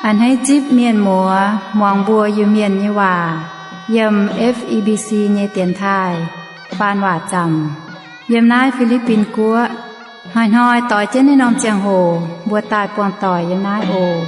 A'hneiv zipv mienh muoz muangx mbuo Iu-Mienh nyei waac yiem F E B C nyei dienx taaih faan waac zaamc yiem naaiv Fi^li^bin Guoqv. Hnoi-hnoi doix jienv naaiv norm ziangh hoc mbuo daaih buangh doic yiem naaiv oc.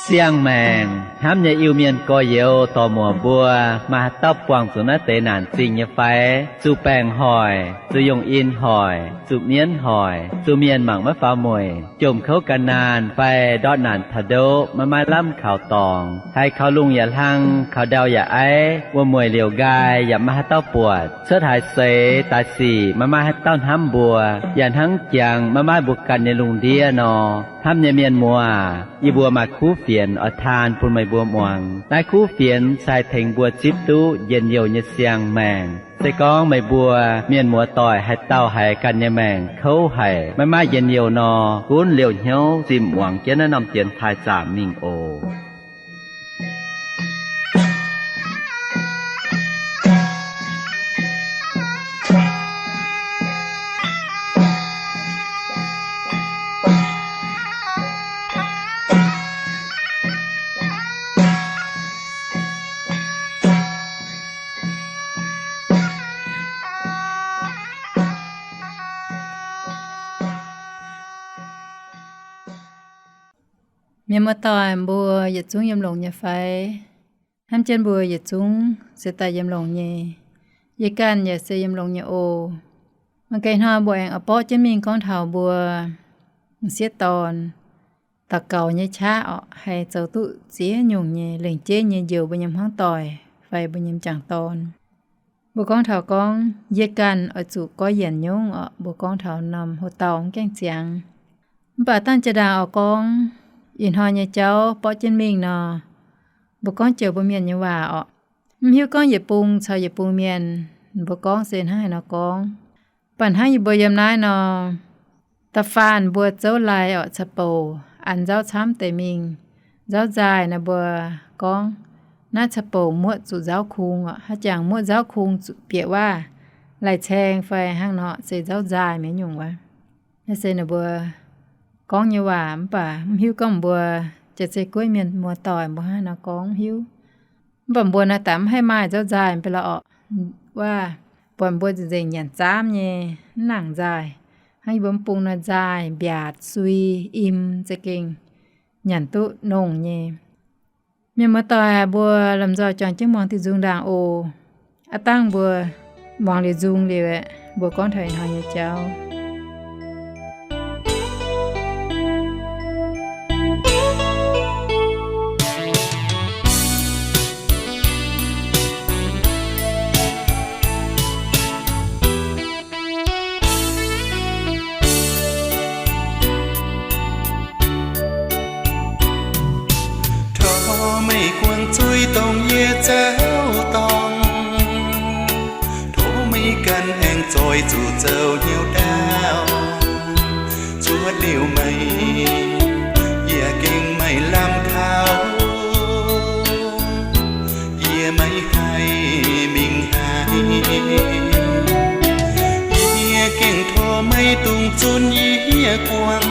Siang-maengc hnamv nyei Iu-Mienh gorx-youz dorc-muoc mbuo, maaih haaix dauh buangh zuqc naaiv deix naanc zingh nyei fai? Zuqc baengc hoic, zuqc yungh in hoic, zuqc mienv hoic, zuqc mienh mangc maiv faaux mueic, jomc kouv gan naanh fai ndortv naanc taux ndoqv maiv maaih lamh kaux dorngx, haiz kaux lungh yaac hlang, kaux ndau yaac aiv, wuom-mueic liouc nqaai yaac maiv maaih haaix dauh buatc, cuotv haaix seix daaih sic maiv maaih haaix dauh hnamv mbuo, yaac hnangv jangx maiv maaih mbuo ganh nyei lungh ndiev nor. Hnamv nyei mienh muoz, yie mbuo maaih kuv fienx oix taan bun meih mbuo muangx. Naaiv kuv fienx se haih tengx mbuo zipv duqv njien-youh nyei siang-maengc. Se gorngv meih mbuo mienh muoz-doic haaix dauh haiz ganh nyei maengc kouv haic, maiv maaih njien-youh nor, gunv liouh hnyouv zinh muangx jienv naaiv norm dienx taaih zaamc mingh oc. Mienh muoz-doic mbuo yietc zungv yiem longx nyei fai? Hnamv jienv mbuo yietc zungv se daaih yiem longx nyei. Yie ganh yaac se yiem longx nyei oc. Mangc gaax hnoi mbuo aengx oix borqv jienv mingh gorngv taux mbuo m'sieqv dorn daux gaux nyei qaqv orqc, haih zoux duqv ziex nyungc nyei lengc jeiv nyei njoux mbuo nyei hmuangv doic fai mbuo nyei m'jangc dorn. Mbuo gorngv taux gorngv yie ganh oix zuqc goiv yienc nyungc orqc, mbuo gorngv taux norm hoc-dauh mv gaengh ziangx. Mv baac dangh jiex ndaangc oix gorngv ih hnoi nyei jauv borqv jienv mingh nor, mbuo gorngv joux mbuo mienh nyei waac orqc. Mv hiuv gorngv yietc bung caux yietc bung mienh, mbuo gorngv se hnangv haaix nor gorngv. Mv baac hnangv yie mbuo yiem naaiv nor, da'faanh mbuo zouv lai orqc, ca'bouc an nzauv camv deix mingh, nzauv nzaaih nor mbuo gorngv naaiv ca'bouc muoqv zuqc nzauv kung orqc. Haaix jangx muoqv nzauv kung zuqc bieqc waav, lai-caeng fai hnangv nor se nzauv nzaaih mi'aqv nyungc wuov. Naaiv se ninh mbuo gorngv nyei waac, mv baac mv hiuv gorngv mbuo jaax zei guoqv mienh muoz-doic mbuo hnangv haaix nor gorngv mv hiuv. Mv baac mbuo naaiv daaih mv haih maaih nzauv nzaaih mv bei lorqc. Waav buatc mbuo nzengc nzengc nyanc zaamv nyei, mv nangc nzaaih. Hnangv yie mbuo mv bung nor nzaaih, mbiaatc, sui, im za'gengh nyanc duqv nongh nyei. Mienh muoz-doic aac, mbuo lomh nzoih juangc jienv muangx diuh nzung ndaangc oc. Aav dangh mbuo muangx liuz nzung liuz aeqv, mbuo gorngv taux ih hnoi nyei jauv. Tov meih guangc zuiz dongh yie zauv dorngx. Tov meih ganh aengx zoih zuqc zoux hnyouv ndaauv. Cuotv liuz meih, yie gengh maiv lamh kaux. Yie maiv haih mingh haaix. Yie gengh tov meih dungx zunv yie guangc.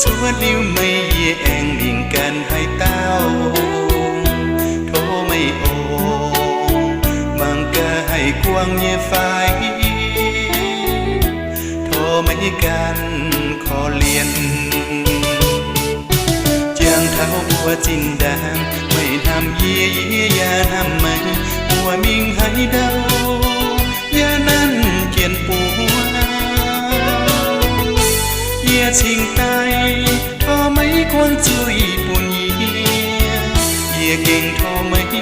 Cuotv liuz meih yie aengx mingh ganh haaix dauh. Tov meih oc, mangc gaax haih guangc nyei fai. Tov meih ganh korv-lienh. Jangx taux mbuo zinh ndaangc, meih hnamv yie, yie yaac hnamv meih. Mbuo mingh haaix ndau, yaac nanv jienv buo. Yie cingx daaih, tov meih guangc zuiz bun yie. Yie gengh tov meih,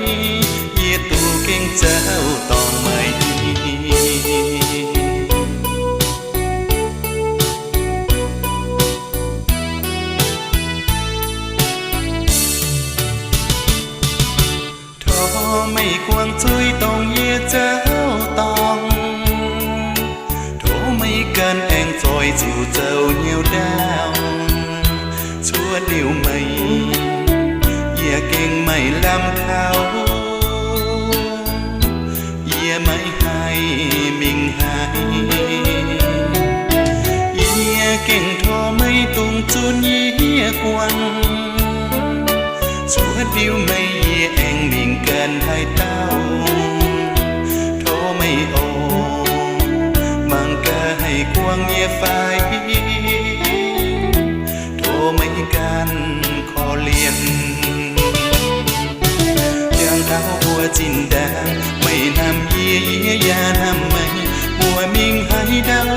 yie duqv gengh zauv dorngx meih. Tov meih guangc zuiz dongh yie zauv dorngx. Tov meih ganh aengx zoih zuqc zoux hnyouv ndaauv. Cuotv liuz meih, yie gengh maiv lamh kaux. Yie maiv haih mingh haaix. Gengh tov meih dungx zunv yie guanh, cuotv liuz meih yie aengx mingh ganh haaix dauh. Tov meih oc, mangc gaax haih guangc yie fai? Tov meih ganh korv-lienh. Jangx taux mbuo zinh ndaangc, meih hnamv yie, yie yaac hnamv meih. Mbuo mingh haaix ndau,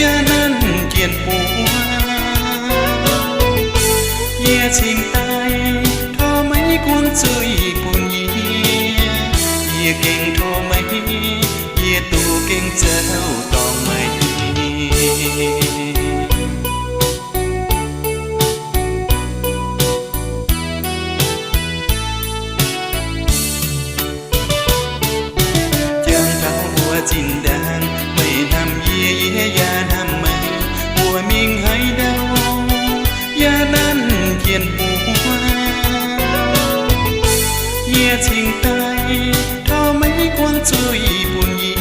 yaac nanv jienv mbuo. Yie cingx daaih, tov meih guangc zuiz bun yie. Yie gengh tov meih, yie duqv gengh zoux dorngc meih. Jangx taux mbuo zinh ndaangc, meih hnamv yie, yie yaac hnamv meih. Mbuo mingh haaix ndau, yaac nanv jienv mbuo. Yie cingx daaih, tov meih guangc zuiz bun yie.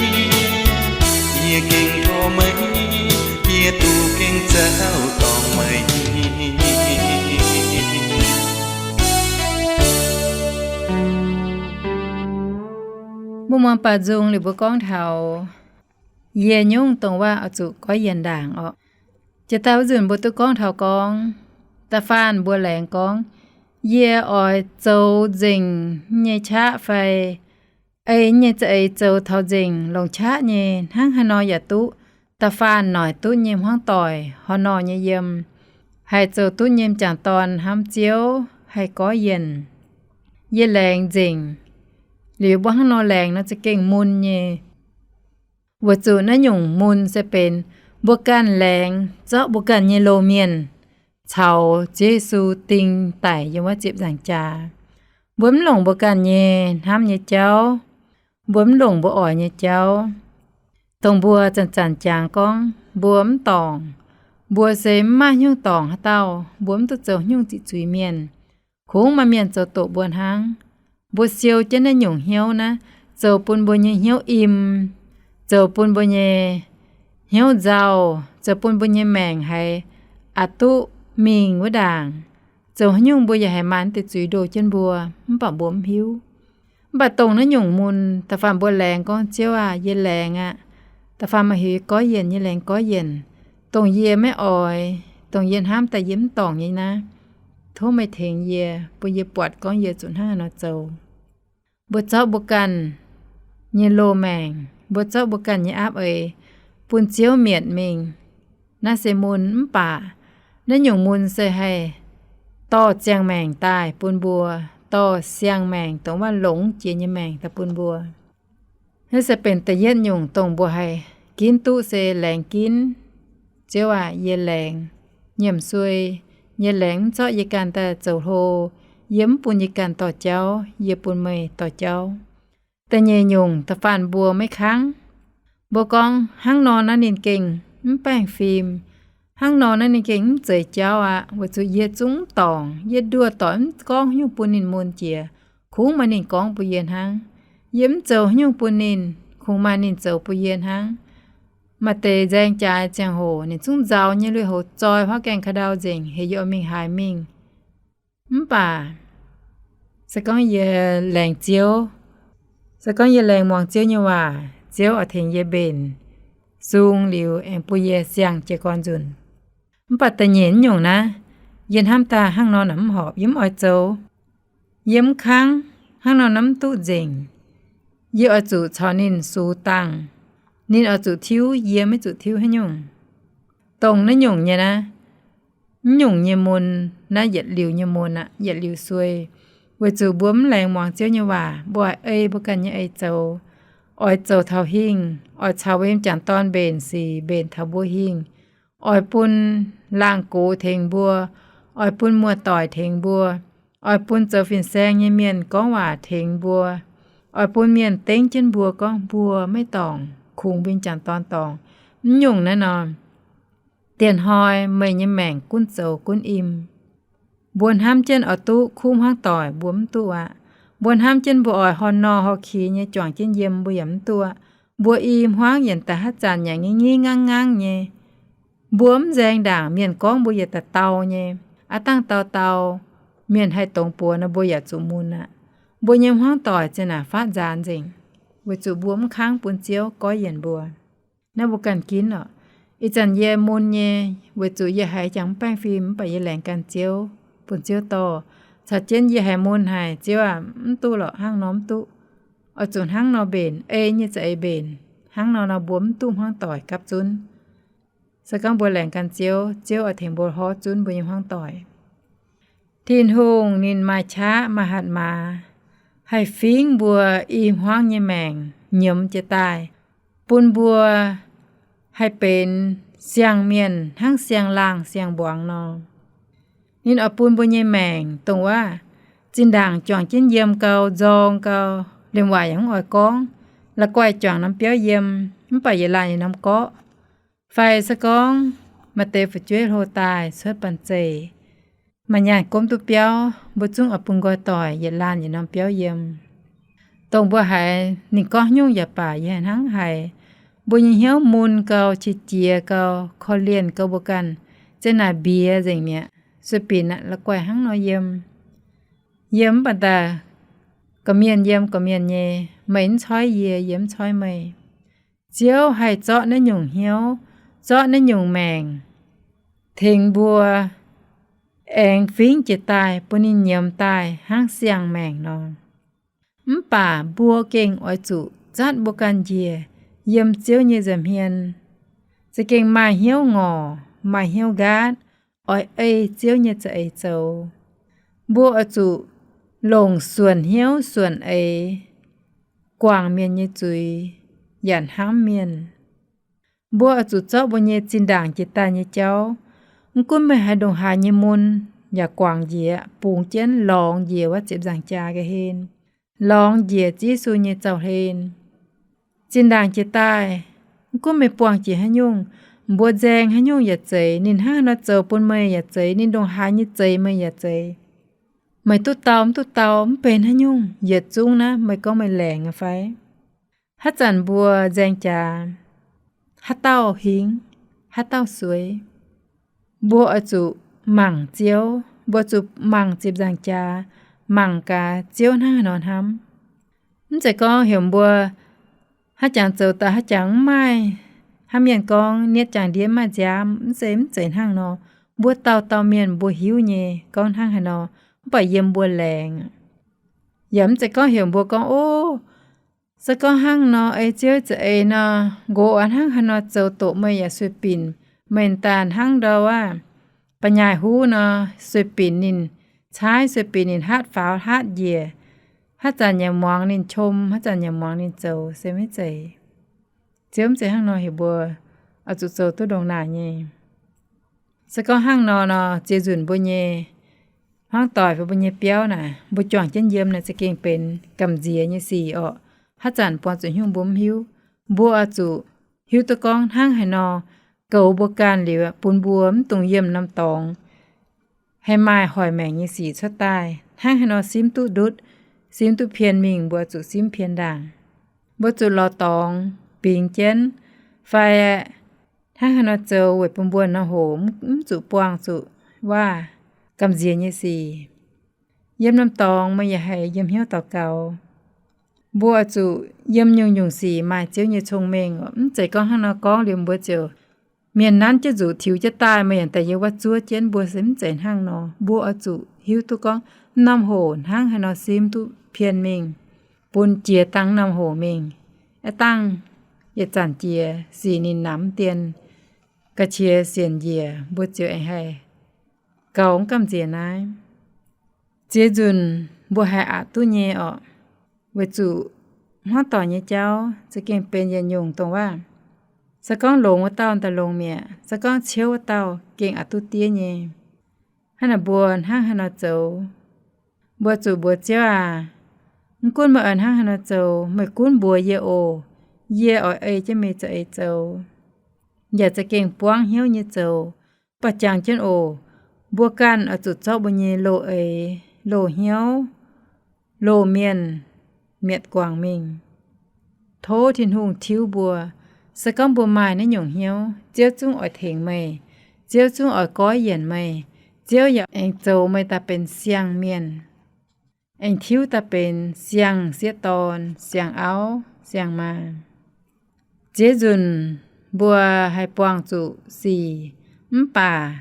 Yie gengh tov meih, yie duqv gengh zoux dorngc meih. Mbuo muangx baac nzung liuz mbuo gorngv taux yie nyungc dongh waac oix zuqc goiv yienc ndaangc orqc. Jiex daaih wuov nzunc mbuo duqv gorngv taux gorngv, da'faanh mbuo laengz gorngv, yie oix zoux nzengc nyei qaqv fai ei nyei za'eix zoux taux nzengc longc qaqv nyei hnangv haaix nor yaac duqv, da'faanh noic duqv nyei hmuangv doic haaix nor nyei yiem, haih zoux duqv nyei m'jangc dorn hnamv Ziouv haih goiv yienc. Yie laengz nzengc. Liuz mbuo hnangv nor laengz nor za'gengh mun nyei. Weic zuqc naaiv nyungc mun se benx mbuo ganh laengz zorqv mbuo ganh nyei loz-mienh caux Ziouv Yesu ding daic yiem wuov ziepc nzaangc jaax. Mbuo mv longc mbuo ganh nyei hnamv nyei jauv, mbuo mv longc mbuo oix nyei jauv, dongh mbuo zanc-zanc jangx gorngv mbuo mv dorngc, mbuo se mv maaih hnyouv dorngc haaix dauh, mbuo mv duqv zoux haaix nyungc ziqc zuiz mienh. Kungx maaih mienh zoux doqc mbuo hnangv. Mbuo siou jienv naaiv nyungc hnyouv naaiv, zoux bun mbuo nyei hnyouv im, zoux bun mbuo nyei hnyouv nzauh, zoux bun mbuo nyei maengc haiz aqc duqv mingh wuov ndaangc. Zoux haaix nyungc mbuo yaac haiz maaih deix zuiz ndoh jienv mbuo, mv baac mbuo mv hiuv. Mv baac dongh naaiv nyungc mun, da'faanh mbuo laengz gorngv, Ziouv aah! Yie laengz aqv. Da'faanh meih heuc yie goiv yienc, yie laengz goiv yienc. Dongh yie maiv oix, dongh yie hnamv daaih yie mv dorngc nyei naaiv, tov meih tengx yie, bun yie buatc gorngv yie zuqc hnangv haaix nor zoux. Mbuo zorqv mbuo ganh nyei loz-maengc, mbuo zorqv mbuo ganh nyei aapv eix bun Ziouv mietc mingh. Naaiv se mun mv baac naaiv nyungc mun se haih dorh ziangh maengc daaih bun mbuo, dorh siang-maengc dongh waac longx jiex nyei maengc daaih bun mbuo. Naaiv se benx da'yietv nyungc dongh mbuo haih ginv duqv se laengz ginv. Ziouv aac, yie laengz nyiemc suei. Yie laengz mv zorqv yie ganh daaih zoux hlo. Yie mv bun yie ganh dorh jauv, yie bun meih dorh jauv. Da'nyeic nyungc da'faanh mbuo maiv kangv. Mbuo gorngv hnangv nor naaiv ninh gengh mv baengh fim. Hnangv nor naaiv ninh gengh mv zeiz jauv aqv, weic zuqc yie zungv mv dorngc. Yie nduoh doic mv gorngv haaix nyungc bun ninh mun jiex. Kungx maaih ninh gorngv bun yie hnangv. Yie mv zoux haaix nyungc bun ninh, kungx maaih ninh zoux bun yie hnangv. Maaih deix nzaeng jaaix ziangh hoc ninh zungv nzaaux nyei lui-houx zoi huaav gaengh ka'ndau nzengc, heuc yie oix mingh haaix mingh. Mv baac se gorngv yie laengz Ziouv, se gorngv yie laengz muangx Ziouv nyei waac, Ziouv oix tengx yie mbenc sung liuz aengx bun yie siang jiez gorn nzunc. Mv baac da'nyeic nyungc naaiv, yie hnamv daaih hnangv nor naaic mv horpc, yie mv oix zoux. Yie mv kangv, hnangv nor naaiv mv duqv nzengc. Yie oix zuqc caux ninh sux dangh. Ninh oix zuqc tiuv, yie maiv zuqc tiuv haaix nyungc. Dongh naaiv nyungc nyei naaiv, mv nyungc nyei mun, naaiv yietc liuz nyei mun aqv, yietc liuz suei. Weic zuqc mbuo mv laengz muangx Ziouv nyei waac, mbuo oix ei mbuo ganh nyei eix zoux, oix zoux taux hingh, oix caux mbuo nyei m'jangc dorn mbenc sic, mbenc taux mbuo hingh, oix bun laangh gox tengx mbuo, oix bun muoz-doic tengx mbuo, oix bun zoux fin-saeng nyei mienh gorngv waac tengx mbuo, oix bun mienh dengv jienv mbuo gorngv mbuo maiv dorngc, kungx mbuo nyei m'jangc dorn dorngc. Mv nyungc naaiv nor, dieh hnoi meih nyei maengc gunv zoux gunv im. Mbuo hnamv jienv oix duqv kuv hmuangv doic, mbuo mv duqv aqv. Mbuo hnamv jienv mbuo oix horh nor horh kix nyei juangc jienv yiem, mbuo yaac mv duqv aqv. Mbuo i hmuangv yienc daaih haaix zanc yaac ngingv ngingv nganv nganv nyei. Mbuo mv nzaeng ndaangc mienh gorngv mbuo yietc daaih dau nyei. Aav dangh dau dau, mienh haih dongz buoz nor mbuo yaac zuqc mun aqv. Mbuo nyei hmuangv doic ziang naaic faatv nzaanx nzengc, weic zuqc mbuo mv kangv bun Ziouv goiv yienc mbuo. Naaiv mbuo ganh ginv oc. Ih zanc yie mun nyei, weic zuqc yie haiz jangx mv baengh fim mv baac yie laengz ganh Ziouv, bun Ziouv dorh. Caux jienv yie haiz mun haic, Ziouv aac, mv duqv lorqc, hnangv nor mv duqv. Oix zuqc hnangv nor mbenc, ei nyei za'eix mbenc. Hnangv nor nor mbuo mv duqv hmuangv doic gapv zunv. Se gorngv mbuo laengz ganh Ziouv, Ziouv oix tengx mbuo horv zunv mbuo nyei hmuangv doic. Tin-Hungh ninh maaih qaqv maaih hatc maaz, haih fingv mbuo i hmuangv nyei maengc nyiemz jiez daaih, bun mbuo haih benx siang-mienh hnangv siang-laangh siang-mbuangz nor. Ninh oix bun mbuo nyei maengc dongh wuov, zinh ndaangc juangc jienv yiem gau, nzorng gau, liemh waac yaac mv oix gorngv, la'guaih juangc norm biauv yiem, mv baac yietc laanh yietc norm gorqv. Fai se gorngv maaih deix fu'jueiv hlo daaih cuotv banh zeic, maaih nyaanh gomv duqv biauv, mbuo zungv oix bun nqoi doic yietc laanh yietc norm biauv yiem. Dongh mbuo haiz ninh gorngv haaix nyungc yaac baac yie haiz hnangv haiz, mbuo nyei hnyouv mun gau, qiex jiez gau, korv-lienh gau mbuo ganh, ziang naaic mbiex nzengc mi'aqv. Sueih binc aqv, la'guaih hnangv nor yiem. Yiem mv baac daaih, gorqv-mienh yiem gorqv-mienh nyei, meih mv coiv yie, yie mv coiv meih. Ziouv haih zorqv naaiv nyungc hnyouv, zorqv naaiv nyungc maengc, tengx mbuo aengx fingv jiez daaih bun ninh nyiemz daaih hnangv siang-maengc nor. Mv baac mbuo gengh oix zuqc zatv mbuo ganh njiec yiem Ziouv nyei nza'hmien, za'gengh maaih hnyouv ngorc, maaih hnyouv nqaatv, oix ei Ziouv nyei za'eix zoux. Mbuo oix zuqc longc suonc hnyouv suonc eix guangc mienh nyei zuiz yaac hnamv mienh. Mbuo oix zuqc zorqv mbuo nyei zinh ndaangc jiex daaih nyei jauv, mv gunv meih haaix ndongc haaix nyei mun, yaac guangc njiec, bungx jienv lorngx njiec wuov ziepc nzaangc jaax ga'hlen, lorngx njiec Ziouv Yesu nyei zaux-hlen. Zinh ndaangc jiex daaih, mv gunv meih buangh jiex haaix nyungc, mbuo nzaeng haaix nyungc yaac zeiz, ninh hnangv haaix nor zoux bun meih yaac zeiz, ninh ndongc haaix nyei zeix meih yaac zeiz. Meih duqv dau mv duqv dau mv benx haaix nyungc, yietc zungv naaiv meih gorngv meih laengz aqv fai? Haaix zanc mbuo nzaeng jaax, haaix dauh hingx, haaix dauh sueix, mbuo oix zuqc mangc Ziouv, mbuo zuqc mangc ziepc nzaangc jaax, mangc gaax Ziouv hnangv haaix nor hnamv. Mv zeiz gorngv heuc mbuo haaix jangx zoux daaih haaix jangx mv maaih, hnangv mienh gorngv nietv jangx ndiev mv maaih nziaamv, mv zeiz, mv zeiz hnangv nor. Mbuo dauh dauh mienh mbuo hiuv nyei gorngv hnangv haaix nor, mv baac yiem mbuo laengz. Yaac mv zeiz gorngv heuc mbuo gorngv, Ov, se gorngv hnangv nor ei Ziouv za'eix nor, nqox oix hnangv haaix nor zoux doqc meih yaac sueih binc, meih daaih hnangv ndau aav, ba'nyaaic huv nor, sueih binc ninh caaiv, sueih binc ninh hatv faaux hatv njiec, haaix zanc yaac muangx ninh qom, haaix zanc yaac muangx ninh zoux, se maiv zeiz. Ziouv mv zeiz hnangv nor heuc mbuo oix zuqc zoux duqv ndongc naaic nyei. Se gorngv hnangv nor nor, ziex nzunc mbuo nyei hmuangv doic fai mbuo nyei biauv naaic, mbuo juangc jienv yiem naaic za'gengh benx gamh nziex nyei sic orqc. Haaix zanc buangh zuqc haaix nyungc mbuo mv hiuv. Mbuo oix zuqc hiuv duqv gorngv hnangv haaix nor goux mbuo ganh liuz bun mbuo mv dungx yiem norm dorngx haih maaih hoic maengc nyei sic cuotv daaih. Hnangv haaix nor simv duqv ndutv, simv duqv pien mingh, mbuo zuqc simv pien ndaangc. Mbuo zuqc lorz dorngx bingx jienv fai hnangv haaix nor zoux weic bun mbuo norm hoc mv zuqc buangh zuqc waac gamh nziex nyei sic. Yiem norm dorngx meih yaac haih yiem hnyouv daux gaux. Mbuo oix zuqc yiem nyungc-nyungc sic maaih Ziouv nyei cong-mengh. Mv zeiz gorngv hnangv nor gorngv liuz mbuo ziouc mienh nanv jienv nzuqc tiux jienv daaih, meih yaac daaih yiem wuov zuov jienv. Mbuo se mv zeiz hnangv nor. Mbuo oix zuqc hiuv duqv gorngv norm hoc hnangv haaix nor simv duqv pien mingh, bun jiex dangh norm hoc mingh. Aav dangh yietc zanc jiex sic ninh namx dien, ga'qiex sienc njiec, mbuo ziouc aengx haih gaux gamh nziex naaiv. Ziex nzunc mbuo haiz aqc duqv nyei orqc, weic zuqc hmuangv doic nyei jauv za'gengh benx yietc nyungc dongh waac. Se gorngv longx wuov dauh daaih longx mi'aqv, se gorngv ciouv wuov dauh gengh aqc duqv diev nyei. Hnangv naaic mbuo hnangv haaix nor zoux? Mbuo zuqc mbuox Ziouv aac, mv gunv meih oix hnangv haaix nor zoux, meih gunv mbuox yie oc. Yie oix ei jienv meih za'eix zoux, yaac za'gengh buangv hnyouv nyei zoux, ba'jangc jienv oc. Mbuo ganh oix zuqc zorqv mbuo nyei loz-eix, loz-hnyouv, loz-mienh mietc guangc mingh. Tov Tin-Hungh tiuv mbuo, Se gorngv mbuo maaih naaiv nyungc hnyouv, Ziouv zungv oix tengx meih. Ziouv zungv oix goiv yienc meih. Ziouv yaac aengx zoux meih daaih benx siang-mienh, aengx tiuv daaih benx siang-sieqv dorn, siang-auv, siang-maa. Ziex nzunc mbuo haih buangh zuqc sic, mv baac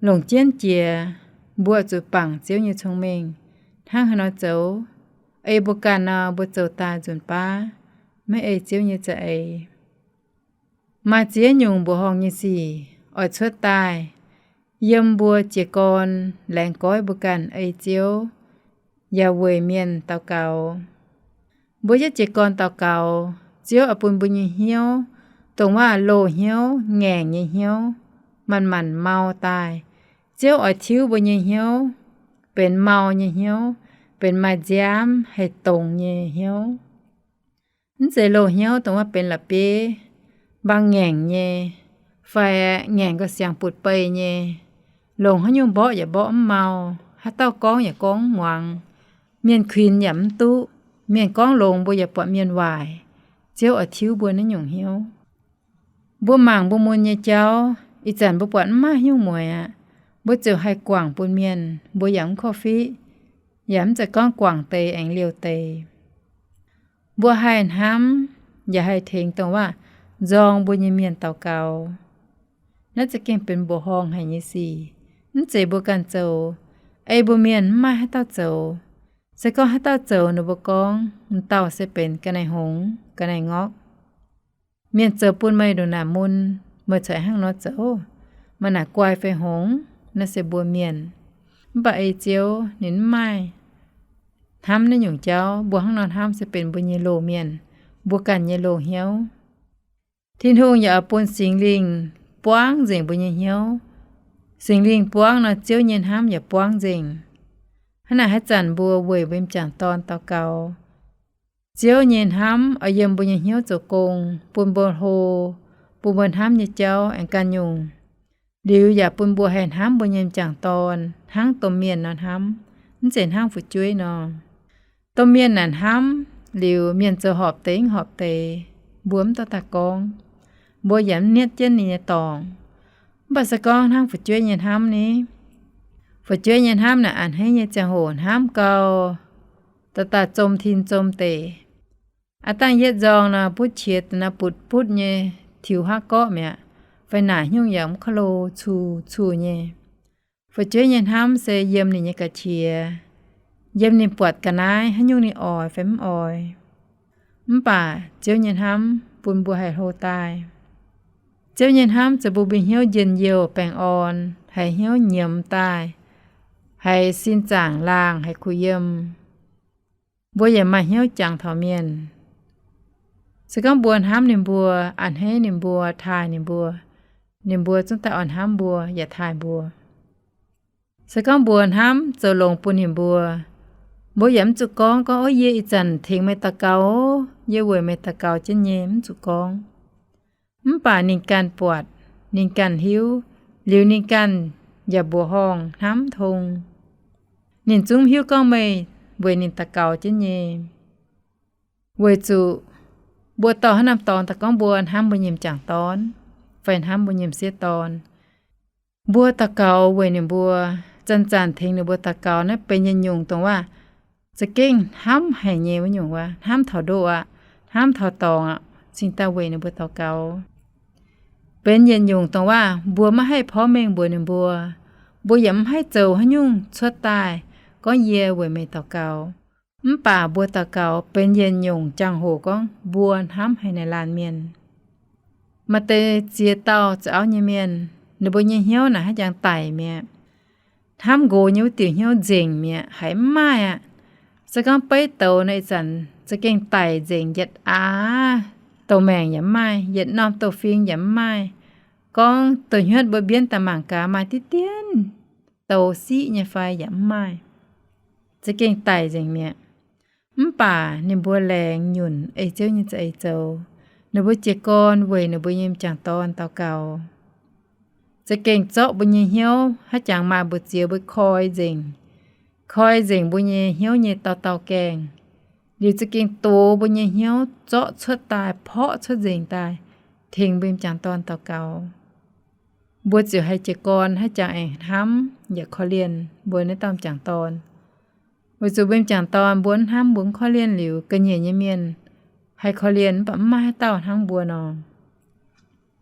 longc jienv jiex, mbuo zuqc bangc Ziouv nyei cong-mengh hnangv haaix nor zoux. Ei mbuo ganh nor, mbuo zoux daaih nzunc baav maiv ei Ziouv nyei za'eix. Maaih ziex nyungc mbuoqc horngh nyei sic oix cuotv daaih yiem mbuo jiez gorn laengz goiv mbuo ganh ei Ziouv yaac weic mienh daux gaux. Mbuo yietv jiez gorn daux gaux, Ziouv oix bun mbuo nyei hnyouv, dongh waac loz-hnyouv, ngaengc nyei hnyouv, manc-manc mau daaih. Ziouv oix tiuv mbuo nyei hnyouv benx mau nyei hnyouv, benx maaih nziaamv haih dongz nyei hnyouv. Mv zeiz loz-hnyouv dongh waac benx la'bieiv, mbaang ngaengc nyei, fai ngaengc gauh siangx butv-beih nyei, longc haaix nyungc mborqv yaac mborqv mv mau, haaix dauh gorngv yaac gorngv mv muangx, mienh kuinx yaac mv duqv, mienh gorngv longx mbuo yaac buatc mienh waaic. Ziouv oix tiuv mbuo naaiv nyungc hnyouv. Mbuo mangc mbuo mun nyei jauv, ih zanc mbuo buatc mv maaih haaix nyungc mueiz aqv, mbuo ziouc haih guangc bun mienh, mbuo yaac mv korv-fiqv, yaac mv zeiz gorngv guangc deix aengx liouh deix. Mbuo haih hnamv yaac haih tengx dongh waac nzorng mbuo nyei mienh daux gaux. Naaiv za'gengh benx mbuoqc horngh haic nyei sic. Mv zeiz mbuo ganh zoux, ei mbuo mienh mv maaih haaix dauh zoux. Se gorngv haaix dauh zoux, ninh mbuo gorngv, M'dauh se benx ga'naaiv hngongx, ga'naaiv ngorqv. Mienh zoux bun meih ndongc naaic mun, meih corc hnangv nor zoux, maaih naaic guai fai hngongx, naaiv se mbuo mienh. Mv baac ei Ziouv ninh mv maaih hnamv naaiv nyungc jauv. Mbuo hnangv nor hnamv se benx mbuo nyei loz-mienh, mbuo ganh nyei loz-hnyouv. Tin-Hungh yaac oix bun Singx Lingh buangv nzengc mbuo nyei hnyouv. Singx Lingh buangv nor, Ziouv nyei hnamv yaac buangv nzengc. Hnangv naaic haaix zanc mbuo weic mbuo nyei m'jangc dorn daux gaux, Ziouv nyei hnamv oix yiem mbuo nyei hnyouv zoux gong, bun mbuo hlo, bun mbuo hnamv nyei jauv aengx ganh nyungc. Liuz yaac bun mbuo haih hnamv mbuo nyei m'jangc dorn hnangv domh mienh nor hnamv, mv zeiz hnangv fu'jueiv nor. Domh mienh naaic hnamv liuz, mienh zoux horpc deix mv horpc deix, mbuo mv dorh daaih gorngv, mbuo yaac mv nietv jienv ninh nyei dorngc. Mv baac se gorngv hnangv fu'jueiv nyei hnamv ni, fu'jueiv nyei hnamv naaic a'hneiv nyei ziangh hoc hnamv gau, daaih daaih zom tin zom deic. Aav dangh yietv nzorng nor, butv qiex daaih naaiv butv-butv nyei, tiux haav gorqv mi'aqv, fai naaic haaix nyungc yaac mv ka'lo, cuh cuh nyei. Fu'jueiv nyei hnamv se yiem ninh nyei ga'qiex, yiem ninh buatc ga'naaiv haaix nyungc ninh oix fai mv oix. Mv baac Ziouv nyei hnamv bun mbuo haih hlo daaih. Ziouv nyei hnamv zoux bun mbuo hnyouv njien-youh baengh orn, haiz hnyouv nyiemz daaih, haiz sin zaangc laangh, haiz kuh yiem. Mbuo yaac maaih hnyouv jangx taux mienh. Se gorngv mbuo hnamv ninh mbuo, a'hneiv ninh mbuo, taaih ninh mbuo, ninh mbuo zungv daaih oix hnamv mbuo yaac taaih mbuo. Se gorngv mbuo hnamv zoux longx bun ninh mbuo, mbuo yaac mv zuqc gorngv, gorngv, Ov, yie ih zanc tengx meih daux gaux, yie weic meih daux gaux jienv nyei, mv zuqc gorngv. Mv baac ninh ganh buatc, ninh ganh hiuv, liuz ninh ganh yaac mbuoqc horngh hnamv tong. Ninh zungv hiuv gorngv meih weic ninh daux gaux jienv nyei. Weic zuqc mbuo dorh haaix norm dorngx daaih gorngv mbuo hnamv mbuo nyei m'jangc dorn fai hnamv mbuo nyei m'sieqv dorn. Mbuo daux gaux weic ninh mbuo, zanc-zanc tengx ninh mbuo daux gaux, naaiv benx yietc nyungc dongh waac za'gengh hnamv haic nyei wuov nyungc wuov, hnamv taux ndoqv aqv, hnamv taux dorngx aqv, cingx daaih weic ninh mbuo daux gaux. Benx yietc nyungc dongh waac mbuo maiv haih porv mengh mbuox ninh mbuo, mbuo yaac mv haih zoux haaix nyungc cuotv daaih gorngv yie weic meih daux gaux. Mv baac mbuo daux gaux benx yietc nyungc jangx-hoc gorngv mbuo hnamv haic naaic laanh mienh. Maaih deix ziex dauh za'auv nyei mienh, ninh mbuo nyei hnyouv naaic haaix jangx daic mi'aqv. Hnamv nqox nyei wuov diuc hnyouv nzengc mi'aqv, haiz mv maaih aqv. Se gorngv beiv douz nor, ih zanc za'gengh daic nzengc, yietc aav douc maengc yaac mv maaih, yietc norm douc fing yaac mv maaih. Gorngv douc hnyuotv mbuo mbienv daaih mangc gaax maaih diqv dienv douz siqv nyei fai yaac mv maaih. Za'gengh daic nzengc mi'aqv. Mv baac ninh mbuo laengz nyunc ei Ziouv nyei za'eix zoux. Ninh mbuo jiez gorn weic ninh mbuo nyei m'jangc dorn daux gaux. Za'gengh zorqv mbuo nyei hnyouv haaix jangx maaih mbu'ziex mbuo koi nzengc, koi nzengc mbuo nyei hnyouv nyei dauh dauh gaengh. Liuz za'gengh dox mbuo nyei hnyouv zorqv cuotv daaih, porv cuotv nzengc daaih, tengx mbuo m'jangc dorn daux gaux. Mbuo ziouc haih jiez gorn haih jangx aengx hnamv yaac korv-lienh mbuo naaiv dauh m'jangc dorn. Weic zuqc mbuo m'jangc dorn mbuo mv hnamv mbuo mv korv-lienh liuz, ga'nyiec nyei mienh haih korv-lienh mv baac mv maaih haaix dauh hnamv mbuo nor.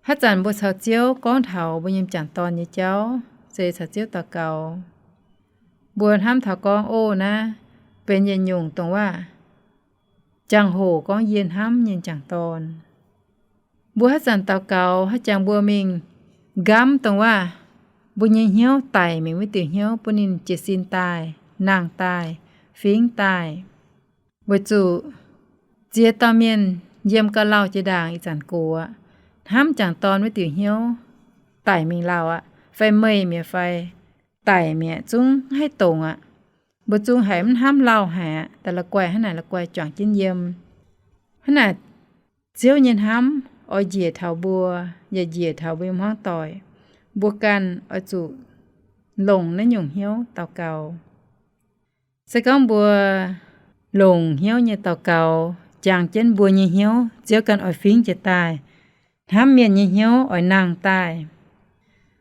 Haaix zanc mbuo caux Ziouv gorngv taux mbuo nyei m'jangc dorn nyei jauv, se caux Ziouv daux gaux. Mbuo hnamv taux gorngv, Ov, naaiv benx yietc nyungc dongh waac jangx-hoc gorngv yie hnamv nyei m'jangc dorn. Mbuo haaix zanc daux gaux haaix jangx mbuo mingh nqamv dongh waac mbuo nyei hnyouv daic mingh wuov diuc hnyouv bun ninh jiez sin daaih, nangh daaih, fingx daaih. Weic zuqc ziex dauh mienh yiem gauh lauh jiex ndaangc ih zanc gox aqv, hnamv m'jangc dorn wuov diuc hnyouv daic mingh lauh aqv, fai meih mi'aqv fai daic mi'aqv, zungv mv haih dongc aqv. Mbuo zungv haiz mv hnamv lauh haic aqv. Daaih la'guaih hnangv naaic, la'guaih juangc jienv yiem. Hnangv naaic, Ziouv nyei hnamv oix njiec taux mbuo, yaac njiec taux mbuo nyei hmuangv doic. Mbuo ganh oix zuqc longc naaiv nyungc hnyouv daux gaux. Se gorngv mbuo longc hnyouv nyei daux gaux jangx jienv mbuo nyei hnyouv, Ziouv ganh oix fingx jiez daaih. Hnamv mienh nyei hnyouv oix nangh daaih.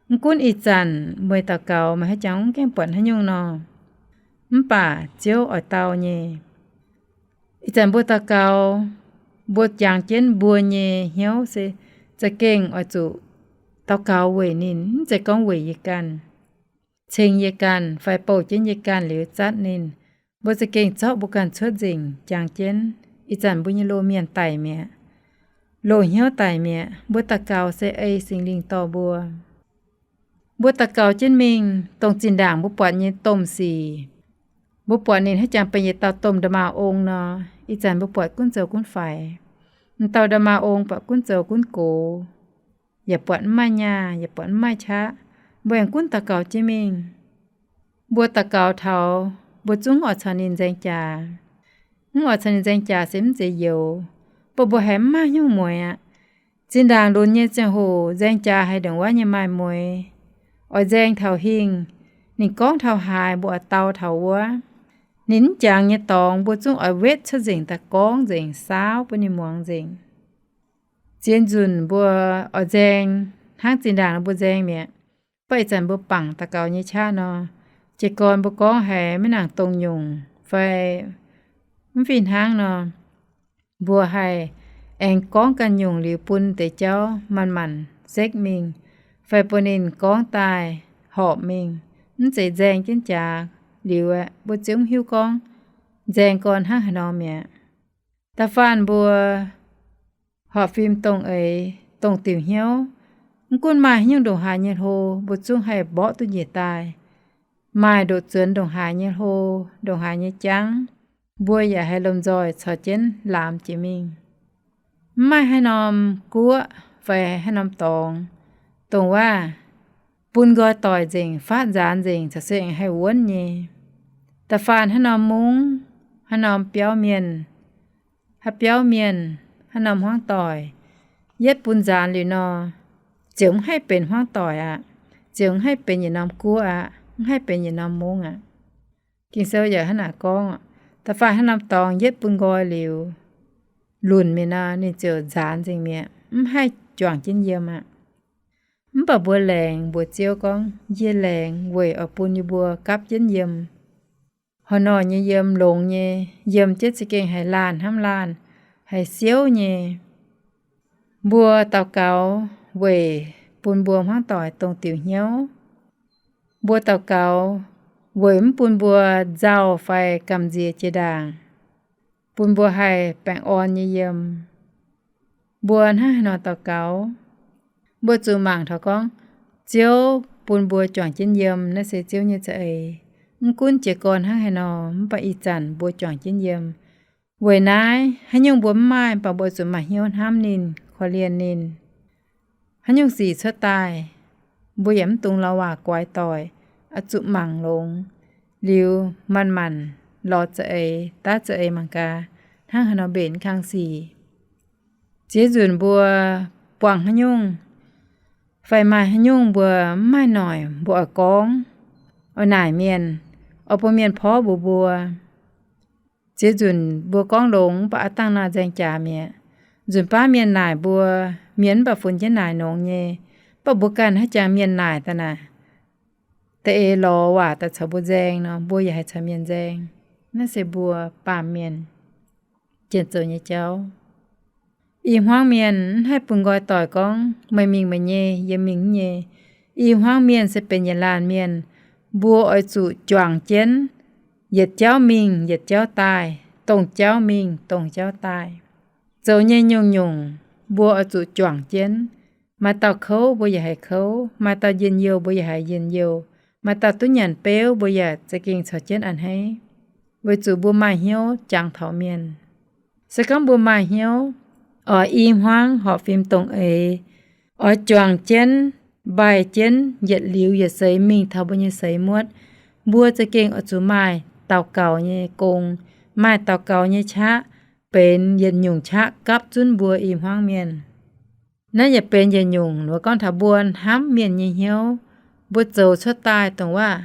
Mv gunv ih zanc meih daux gaux meih haaix jangx mv gaengh buatc haaix nyungc nor, mv baac Ziouv oix dau nyei. Ih zanc mbuo daux gaux, mbuo jangx jienv mbuo nyei hnyouv se za'gengh oix zuqc daux gaux weic ninh, mv zeiz gorngv weic yie ganh, ceng yie ganh fai bouh jienv yie ganh liuz zatv ninh. Mbuo za'gengh zorqv mbuo ganh cuotv nzengc jangx jienv. Ih zanc mbuo nyei loz-mienh daic mi'aqv, loz-hnyouv daic mi'aqv. Mbuo daux gaux se ei Singx Lingh dorh mbuo. Mbuo daux gaux jienv mingh, dongh zinh ndaangc mbuo buatc nyei domh sic, mbuo buatc ninh haaix jangx benx yietc dauh domh ndaa maauh ong nor, ih zanc mbuo buatc gunv zoux gunv faix. M'dauh ndaa maauh ong buatc gunv zoux gunv gox, yaac buatc mv maaih nyaah, yaac buatc mv maaih qaqv. Mbuo aengx gunv daux gaux jienv mingh. Mbuo daux gaux taux mbuo zungv oix caux ninh nzaeng jaax. Mv oix caux ninh nzaeng jaax se mv zeiz youx, baac mbuo haiz mv maaih nyungc mueix aqv. Zinh ndaangc lunx nyei ziangh hoc nzaeng jaax haiz ndongc wuov nyei maaih mueix. Oix nzaeng taux hingh, ninh gorngv taux haaix mbuo oix dau taux wuov. Ninh mv jangx nyei dorngx mbuo zungv oix wetv cuotv nzengc daaih gorngv nzengc, saauv bun ninh muangx nzengc. Ziex nzunc mbuo oix nzaeng hnangv zinh ndaangc mbuo nzaeng mi'aqv. Baac ih zanc mbuo bangc daux gaux nyei qaqv nor, jiez gorn mbuo gorngv haiz maiv nangc dongh nyungc fai mv fih hnangv nor, mbuo haih aengx gorngv ganh nyungc liuz bun deix jauv manc-manc sekv mingh, fai bun ninh gorngv daaih horpc mingh. Mv zeiz nzaeng jienv jaax liuz aeqv, mbuo ziouc mv hiuv gorngv nzaeng gorn hnangv haaix nor mi'aqv. Da'faanh mbuo horpc fim dongh eix, dongh diuc hnyouv, mv gunv maaih haaix nyungc ndongc haaix nyei hlo, mbuo zungv haih mborqv duqv njiec daaih. Maaih ndoqc zuonx ndongc haaix nyei hlo, ndongc haaix nyei jangv, mbuo yaac haih lomh nzoih caux jienv laamx jiex mingh. Mv maaih haaix norm guoqv fai haaix norm dorngx, dongh waac bun nqoi doic nzengc, faatv nzaanx nzengc, caux se aengx haih wuonv nyei. Da'faanh haaix norm mungv, haaix norm biauv mienh, haaix biauv mienh, haaix norm hmuangv doic, yietv bun nzaanx liuz nor, ziouc mv haih benx hmuangv doic aqv. Ziouc mv haih benx yietc norm guoqv aqv. Mv haih benx yietc norm mungv aqv. Ging-Sou yaac hnangv naaic gorngv, da'faanh haaix norm dorngx yietv bun nqoi liuz, lunc mingh nor, ninh ziouc nzaanx nzengc mi'aqv, mv haih juangc jienv yiem aqv. Mv baac mbuo laengz mbuox Ziouv gorngv, Yie laengz weic oix bun yie mbuo gapv jienv yiem. Hnoi-hnoi nyei yiem longx nyei, yiem jienv za'gengh haiz laanh hnamv laanh, haiz siouv nyei. Mbuo daux gaux weic bun mbuo hmuangv doic dongh diuc hnyouv. Mbuo daux gaux weic mv bun mbuo nzauh fai gamh nziex jiex ndaangc, bun mbuo haih baengh orn nyei yiem. Mbuo hnangv haaix nor daux gaux? Mbuo zuqc mangc taux gorngv, Ziouv bun mbuo juangc jienv yiem naaiv se Ziouv nyei za'eix. Mv gunv jiez gorn hnangv haaix nor, mv baac ih zanc mbuo juangc jienv yiem. Weic naaiv, haaix nyungc mbuo mv maaih, mv baac mbuo zuqc maaih hnyouv hnamv ninh, korv-lienh ninh. Haaix nyungc sic cuotv daaih, mbuo yaac mv dungx lorz waac guaix doic, oix zuqc mangc longx, liuz manc-manc lorz za'eix, daav za'eix mangc gaax, hnangv haaix nor mbenc kang sic. Ziex nzunc mbuo buangh haaix nyungc, fai maaih haaix nyungc mbuo mv maaih noic mbuo oix gorngv, oix naaic mienh, oix bun mienh porv mbuox mbuo. Ziex nzunc mbuo gorngv longx mv baac aav dangh nor nzaeng jaax mi'aqv. Nzunc baav mienh naaic mbuo, Mienh mv baac funx jienv naaic nongx nyei. Mv baac mbuo ganh haaix jangx mienh naaic daaih naaic, da'eix lorz waac daaih caux mbuo nzaeng nor, mbuo yaac haih caux mienh nzaeng. Naaiv se mbuo baamh mienh jienh zoux nyei jauv. I hmuangv mienh mv haih bun nqoi doic gorngv, meih mingh meih nyei, yie mingh nyei. I hmuangv mienh se benx yietc laanh mienh. Mbuo oix zuqc juangc jienv, yietc jauv mingh yietc jauv daaih, dongh jauv mingh dongh jauv daaih. Zoux nyei nyungc-nyungc mbuo oix zuqc juangc jienv. Maaih dauh kouv mbuo yaac haih kouv, maaih dauh njien-youh mbuo yaac haih njien-youh, maaih dauh duqv nyanc beuv mbuo yaac za'gengh caux jienv a'hneiv, weic zuqc mbuo maaih hnyouv jangx taux mienh. Se gorngv mbuo maaih hnyouv oix i hmuangv horpc fim dongh eix, oix juangc jienv, mbaih jienv yietc liuz yietc seix mingh taux mbuo nyei seix muotv, mbuo za'gengh oix zuqc maaih daux gaux nyei gong, maaih daux gaux nyei qaqv, benx yietc nyungc qaqv gapv zunv mbuo i hmuangv mienh. Naaiv yaac benx yietc nyungc wuov gorngv taux mbuo hnamv mienh nyei hnyouv. Mbuo zoux cuotv daaih dongh waac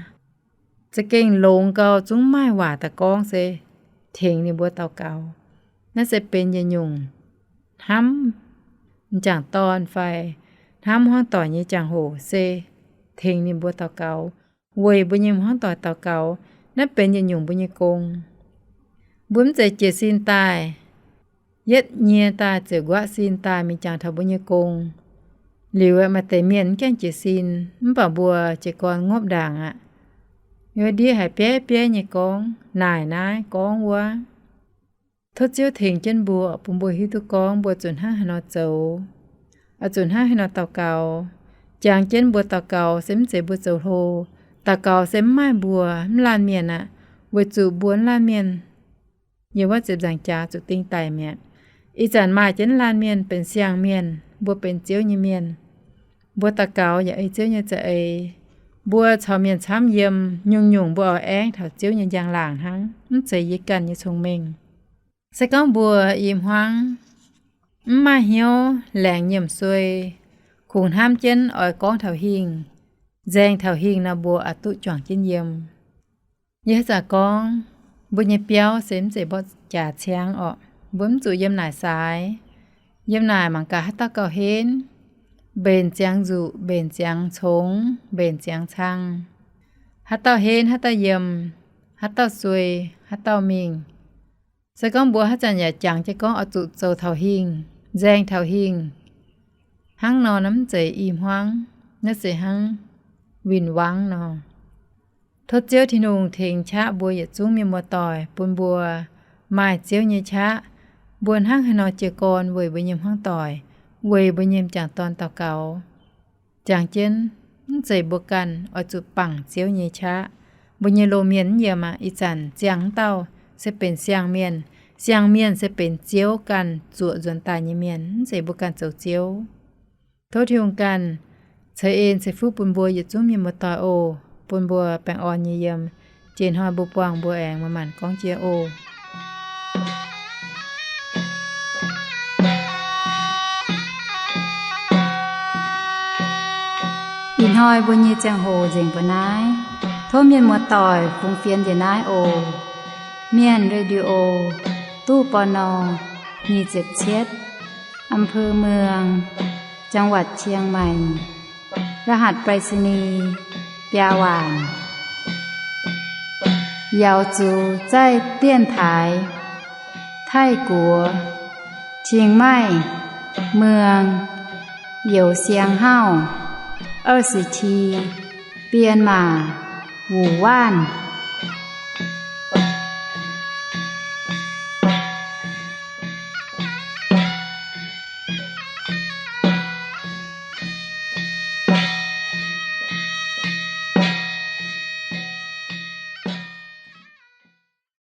za'gengh longx gau, zungv maaih waac daaih gorngv se tengx ninh mbuo daux gaux. Naaiv se benx yietc nyungc hnamv m'jangc dorn fai hnamv hmuangv doic nyei jangx-hoc se tengx ninh mbuo daux gaux, weic mbuo nyei hmuangv doic daux gaux. Naaiv benx yietc nyungc mbuo nyei gong. Mbuo mv zeiz jiez sin daaih, yietv nyie daaih ziouc nquaqv sin daaih mingh jangx taux mbuo nyei gong. Liuz aeqv, maaih deix mienh mv gaengh jiez sin, mv baac mbuo jiez gorn ngopv ndaangc aqv. Wuov ndiev haiz bieiv bieiv nyei gorngv naaic naaiv gorngv wuov. Tov Ziouv tengx jienv mbuo, bun mbuo hiuv duqv gorngv mbuo zuqc hnangv haaix nor zoux, oix zuqc hnangv haaix nor daux gaux. Jangx jienv mbuo daux gaux se mv zeiz mbuo zoux hlo. Daux gaux se mv maaih mbuo, mv laanh mienh aqv, weic zuqc mbuo mv laanh mienh yiem wuov ziepc nzaangc jaax zuqc ding daic mi'aqv. Ih zanc maaih jienv laanh mienh benx siang mienh, mbuo benx Ziouv nyei mienh. Mbuo daux gaux yaac ei Ziouv nyei za'eix. Mbuo caux mienh camv yiem, nyungc-nyungc mbuo oix aengv taux Ziouv nyei njang-laangc hnangv, mv zeiz yie ganh nyei cong-mengh. Se gorngv mbuo i hmuangv mv maaih hnyouv laengz nyiemc suei, kungx hnamv jienv oix gorngv taux hingh, nzaeng taux hingh nor, mbuo oix duqv juangc jienv yiem. Yie haaix zanc gorngv, mbuo nyei biauv se mv zeiz mborqv jaax ciangv orqc. Mbuo mv zuqc yiem naaic saaix. Yiem naaic mangc gaax haaix dauh gauh henv, mbenc ziangx nzuqc, mbenc ziangx congx, mbenc ziangx cang. Haaix dauh henv, haaix dauh yiem, haaix dauh suei, haaix dauh mingh. Se gorngv mbuo haaix zanc yaac jangx jienv gorngv oix zuqc zoux taux hingh, nzaeng taux hingh, hnangv nor naaiv mv zeiz i hmuangv, naaiv se hnangv win-wangv nor. Tov Ziouv Tin-Hungh tengx qaqv mbuo yietc zungv mienh muoz-doic, bun mbuo maaih Ziouv nyei qaqv. Mbuo hnangv haaix nor jiez gorn weic mbuo nyei hmuangv doic, weic mbuo nyei m'jangc dorn daux gaux. Jangx jienv, mv zeiz mbuo ganh oix zuqc bangc Ziouv nyei qaqv. Mbuo nyei loz-mienh mv yiem aqv. Ih zanc ziangh wuov dauh se benx siang-mienh. Siang-mienh se benx Ziouv ganh zuoqc nzuonx daaih nyei mienh, mv zeiz mbuo ganh zoux Ziouv. Tov Tin-Hungh ganh ceix en ceix fuqv bun mbuo yietc zungv mienh muoz-doic oc. Bun mbuo baengh orn nyei yiem. Jiex hnoi mbuo buangh mbuo aengx manc-manc gorngv jiex oc. Ih hnoi mbuo nyei ziangh hoc nzengc mbuo naaiv. Tov mienh muoz-doic fungx fienx njiec naaiv oc. Mienh Radio, ตู้ ปณ. nyic ziepc cietv, อำเภอเมือง จังหวัดเชียงใหม่ รหัสไปรษณีย์ biaa waanc. 瑶族在电台 Taiv-Guoqv, Chiang Mai, เมือง Youz Siang Hauv, 二十七, 编码 Wuc Waanv.